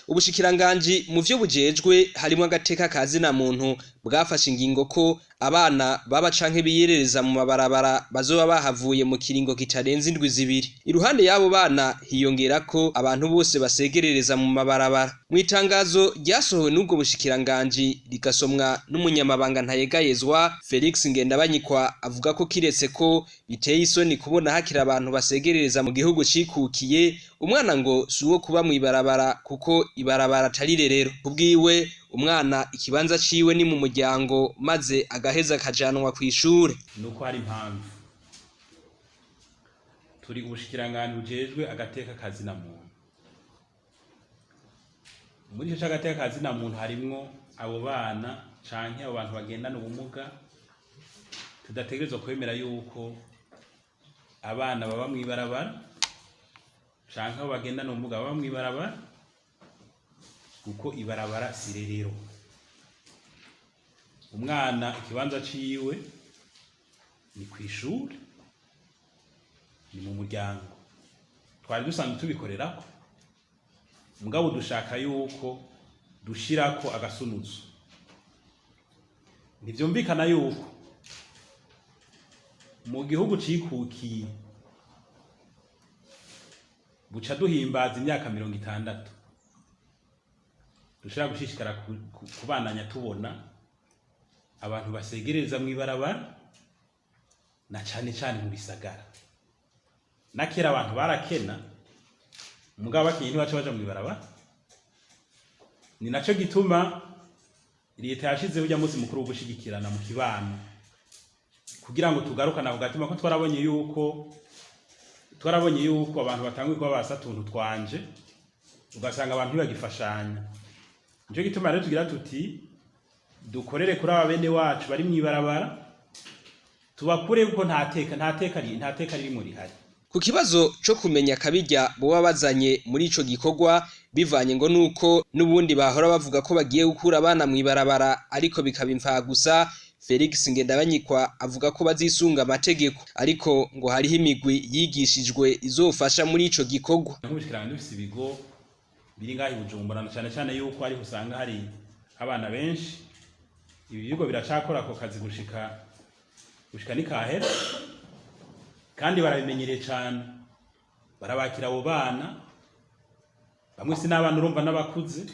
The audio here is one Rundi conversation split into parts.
Ubushikiranganji mu vyo bujejwe harimwo agateka ka zina muntu bwafashe ingingo ko abana baba canke biyerereza mu mabarabara bazoba bahavuye mu kiringo kitarenze indwi 2. Iruhande y'abo bana hiyongera ko abantu bose basegerereza mu mabarabara. Mu itangazo ryasohowe n'ubwo bushikiranganji rigasomwa n'umunyamabanga ntayegayezwa Felix Ngendabanyikwa avuga ko kiretse ko biteye isoni kubona hakiri abantu basegerereza mu gihugu cikukiye, umwana ngo si uwo kuba mw'ibarabara kuko ibarabara atari rerero. Kubwiwe umwana ikibanza ciwe ni mu muryango maze agaheza akajanwa kw'ishure. Nuko hari impamvu turi ubushikiranganji bujejwe agateka ka zina muntu. Muri ico c'agateka ka zina muntu harimwo abo bana canke abo bantu bagendana ubumuga. Tudategerezwa kwemera yuko abana baba mw'ibarabara canke abo bagendana ubumuga baba mw'ibarabara, kuko ibarabara si rerero. Umwana ikibanza ciwe ni kw'ishure, ni mu muryango. Twari dusanzwe tubikorerako, mugabo dushaka yuko dushirako agasunuzo. Ntivyumvikana yuko mu gihugu cikukiye buca duhimbaza imyaka 60 dushobora gushishikara kubandanya tubona abantu basegereza mw'ibarabara, na cane cane mu bisagara. Na kera abantu barakena, mugabo bakenye ntibaca baja mw'ibarabara. Ni naco gituma leta yashizeho urya munsi mukuru wo gushigikirana mu kibano, kugira ngo tugarukane ako gatima, ko twarabonye yuko abantu batanguye kuba basa tuntu twanje, ugasanga abantu ntibagifashanya. Nico gituma rero tugira tuti dukorere kuri aba bene wacu bari mw'ibarabara, tubakure kuko nta teka ririmo rihari. Ku kibazo co kumenya akabirya boba bazanye muri ico gikorwa, bivanye ngo nuko n'ubundi bahora bavuga ko bagiye gukura abana mw'ibarabara ariko bikaba imfagusa, Felix Ngendabanyikwa avuga ko bazisunga amategeko, ariko ngo hariho imigwi yigishijwe izofasha muri ico gikorwa. Nk'ubushikiranganji dufise ibigo biri ngaho i Bujumbura, na cane cane yuko ariho usanga hari abana benshi. Ibi bigo biracakora ako kazi gushika nikahera, kandi barabimenyereye cane, barabakira abo bana. Bamwe si n'abana, urumva n'abakuze,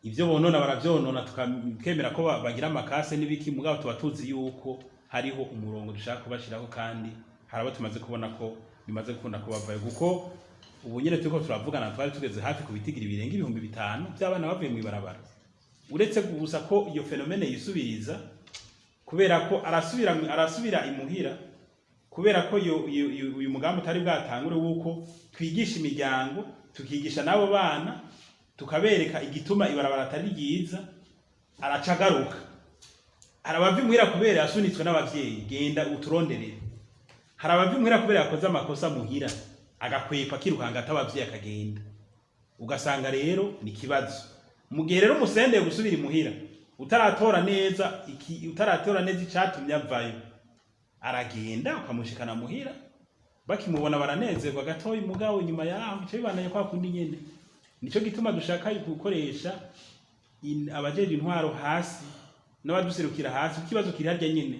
ivyo bonona baravyonona, tukemera ko bagira amakase n'ibiki, mugabo tuba tuzi yuko hariho umurongo dushaka kubashiraho, kandi hari abo tumaze kubona ko bimaze gukunda ko bavayo, kuko ubu nyene turiko turavugana twari tugeze hafi ku bitigiri birenga 5000 vy'abana bavuye mw'ibarabara. Uretse gusa ko iyo phénomène yisubiriza, kubera ko arasubira imuhira, kubera ko uyu mugambi utari bwatangure wuko twigisha imiryango, tukigisha n'abo bana, tukabereka igituma ibarabara atari ryiza, araca agaruka. Hari abava imuhira kubera yasunitswe n'abavyeyi: "Genda uturonderere." Hari abava imuhira kubera yakoze amakosa muhira, agakwepa akirukanga ata abavyeyi, akagenda. Ugasanga rero ni ikibazo. Mu gihe rero umusendeye gusubira imuhira utaratora neza icatumye avayo, aragenda ukamushikana muhira, bakimubona baranezerwa gatoyi, mugabo inyuma yaho bica bibandanya kwa kundi nyene. Nico gituma dushaka gukoresha abajejwe intwaro hasi n'abaduserukira hasi, kuko ikibazo kiri harya nyene.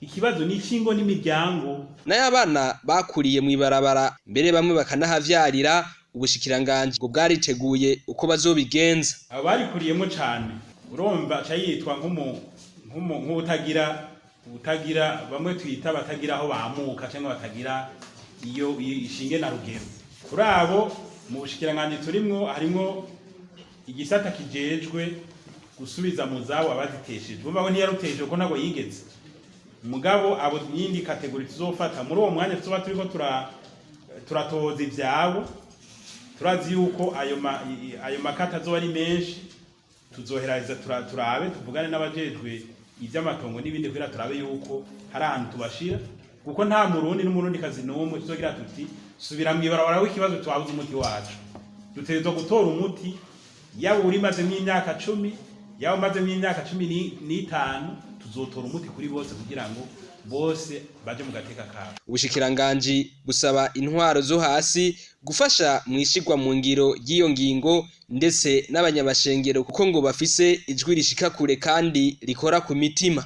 Ikibazo ni icingo n'imiryango. Nayo abana bakuriye mw'ibarabara, mbere bamwe bakanahavyarira, ubushikiranganji ngo bwariteguye uko bazobigenza. Abo barikuriyemo cane, urumva aca yitwa nk'utagira utagira, bamwe twita batagira aho bamuka cyangwa batagira iyo ishinge na rugero. Kuri abo mu bushikiranganji turimwo harimwo igisata kijejwe gusubiza mu zabo abaziteshejwe. Urumva ko ntiyaruteje kuko ntabwo yigeze. Mugabo abo yindi catégorie tuzofata muri uwo mwanya tuzoba turiko turatoza ivyabo. Turazi yuko ayo makata azoba ari menshi. Tuzoheraheza turabe, tuvugane n'abajejwe ivy'amatongo n'ibindi, kugira turabe yuko hari ahantu tubashira, kuko nta Murundi n'Umurundi kazi n'umwe tuzogira tuti subira mw'ibarabara w'ikibazo twabuze umuti wacu. Dutegerezwa gutora umuti, yaba urimazemwo imyaka 10, yaba umazemwo imyaka 15, tuzotora umuti kuri bose kugira ngo Bose baje mu gateka kabo. Ubushikiranganji busaba intwaro zo hasi gufasha mu ishigwa mu ngiro ry'iyo ngingo, ndetse n'abanyabashengero, kuko ngo bafise ijwi rishika kure kandi rikora ku mitima.